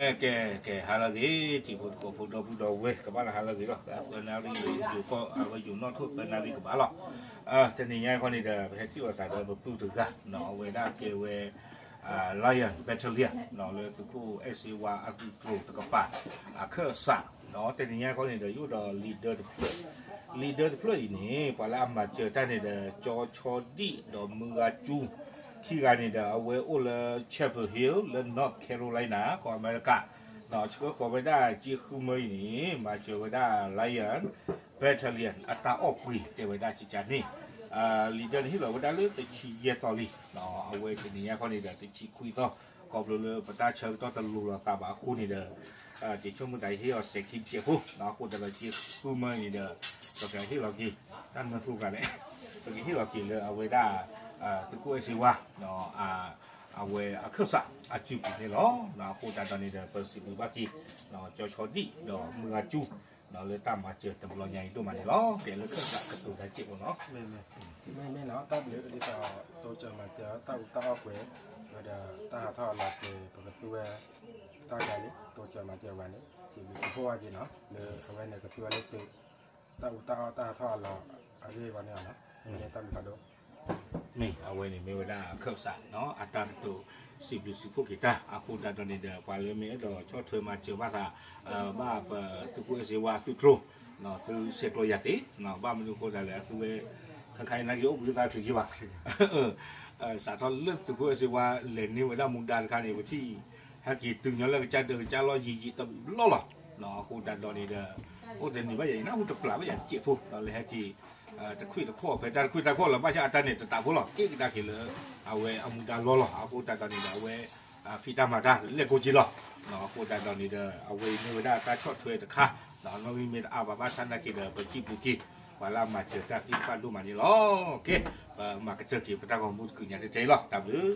ကဲ ကဲ ဟါလၢအဂ့ၤ တံၤဖိသကိးဖိဒီပုၢ်ဒီဝဲၢ် ကဘၣ်လၢဟါလၢအဂ့ၤလီၤ. သၢနၣ်ရံၣ် ယိၤကီၢ် အဝဲယိၤနီၣ်ထိၣ်သၢနၣ်ရံၣ်ကဘၣ်လီၤ. တနံၤညါခီန့ၣ်ဒီး ပဟဲထံၣ်လိာ်သးဒီးပပုၢ်တဂၤ အဝဲဒၣ်ကဲဝဲ Lion Battalion လၢသုးခိၣ်အဲၣ်စ့ဝါအသုးတြိၤတကပၤ အခၢၣ်စး တနံၤညါခီန့ၣ်ဒီး ယအိၣ်ဒီး leader တဖျၢၣ် leader တဖျၢၣ်အံၤန့ၣ် ပှၤလၢအမၤစၢၤတၢ်န့ၣ်ဒီး ကၠီဆီဒံၣ်ဒီးမုၢ်ဂၤကၠူ ခံဂၤန့ၣ်ဒီး အဝဲအိၣ်လၢ Chapel Hill လၢ North Carolina ကီၢ်အမဲရကၤ ဆှၢဃီၤဝဲဒၣ်ကၠ့ဃုမၢအံၤန့ၣ် မၤစၢၤဝဲဒၣ် Lion Battalion အတၢ်အီၣ်ပှ့ၤ တဲဝဲဒၣ်ကကန့ၣ် leader န့ၣ် ဟ့ၣ်လီၤဝဲဒၣ်လၢတဆံယဲၢ်သီလံ. အဝဲတနံၤညါခီန့ၣ်ဒီး တဆံခွံသီ ခီဖျိလၢပတၢ်ဆၢကတီၢ်တလိၤလီၤသးဘၣ်အဃိန့ၣ်ဒီး ယဆိကမိၣ်သးဟ့ၣ်အီၤစဲးခံဘျဲၣ်ဖိ အဃိသတးဒီးကၠ့ဃုမၢအံၤန့ၣ်ဒီး ပကဟ့ၣ်လီၤက့ၤ တၢ်နၢ်သ့ၣ်တဖၣ်လဲၣ် ပကဟ့ၣ်လီၤက့ၤလၢအဝဲဒၣ် သုးခိၣ်အဲၣ်စ့ဝါ အဝဲအခၢၣ်စးအစုပူၤန့ၣ်လီၤ. အဃိသတးဒီးန့ၣ်ဒီး ပစံးဘျုးဘၣ်က့ၤ ကၠီဆီဒံၣ်ဒီးမုၢ်ဂၤကၠူ လၢတၢ်မၤစၢၤတဘျီညါအံၤဒိၣ်မးန့ၣ်လီၤ. ကဲလၢခၢၣ်စးကတိၤတၢ်စဲးဖိနီၤ မ့ၢ်လီၤ တၢ်ဘျုးဒ်သိး တိစၢၤမၤစၢၤတၢ်အူတၢ်အီၣ်ပှဲၤ ဝဲဒီးတၢ်ဟးထီၣ်ဟးလီၤပှဲၤ ပကသူဝဲ တၢ်ဂၤန့ၣ် တိစၢၤမၤစၢၤဝဲန့ၣ် စံးဘျုးစံးဖှိၣ်ဘၣ်က့ၤနီၤ လၢအဝဲန့ၣ်ကသူဝဲလၢသုး တၢ်အူတၢ်အီၣ်တၢ်ဟးထီၣ်ဟးလီၤ အဂ့ၢ်ဝဲန့ၣ်လီၤ. မ့ၢ်တၢ်ဘျုးဖးဒိၣ် မ့ၢ်အဝဲန့ၣ်မ့ၢ်ဝဲဒၣ်အခၢၣ်စးနီၤ အတၢ်ကတိၤစံးဘျုးစံးဖှိၣ်က့ၤတၢ် အဃိသတးဒီးန့ၣ်ဒီး ပှၤလၢမ့ၢ်အဲၣ်ဒိးဆီၣ်ထွဲမၤစၢၤဘၣ်သး ဘၣ်ပသုးခိၣ်အဲၣ်စ့ဝါသုးတြိၤ သုဆဲးကျိးယၤသ့ ဘၣ်မနုၤအဃိသတးလဲၣ် အသုဝဲ ခါခါအံၤနာ်က့အိၣ်ဘှံးသါချုးယ့ၢ်ဘၣ် စးထီၣ်လၢသုးခိၣ်အဲၣ်စ့ဝါလဲၤန့ၢ်ဝဲဒၣ်မူဒါတခါန့ၣ် ပထံၣ် ဟဲက့ၤတုၤညီလၢကစၢ်ဒၢးကစၢ်လီၢ်ယံာ်ယံာ်တဘျီလီၤ. အဃိသတးဒီးန့ၣ်ဒီး အိၣ်တနံၤဘၣ်ယၤအံၤ နၢ်ဟူတပျးဘၣ်ယၤစဲးဖိ ဒီးလၢဟဲက့ၤ တခွံၣ်တခီၣ် ဖဲတၢ်တခွံၣ်တၢ်ခီၣ်လၢၤဘၣ်ဆၣ်အတၢ်န့ၣ်တတးဖိလီၤ က့ၣ်ကဒါက့ၤလၢ အဝဲအမူဒါလီၢ်လီၤ. အဃိသတးဒီးန့ၣ်ဒီး အဝဲ ဖံးတၢ်မၤတၢ်လဲၤကိးက့ၤလီၤ. အဃိသတးဒီးန့ၣ်ဒီး အဝဲအံၤမ့ၢ်ဝဲဒၣ်တၢ်ဆီၣ်ထွဲတခါ နီၣ်ဂံၢ်မ့ၢ်တအါဘၣ်ဘၣ်ဆၣ်နာ်က့ဒီး ပစံးဘျုးက့ၤ ပှၤလၢအမၤစၢၤတၢ်သ့ၣ်တဖၣ်ဒိၣ်မးန့ၣ်လီၤ. ကဲ ပမၤကတၢၢ်က့ၤပတၢ်ဂီၤမူတကုာ်ညါတဲတဲအံၤလီၤ. တၢ်ဘျုး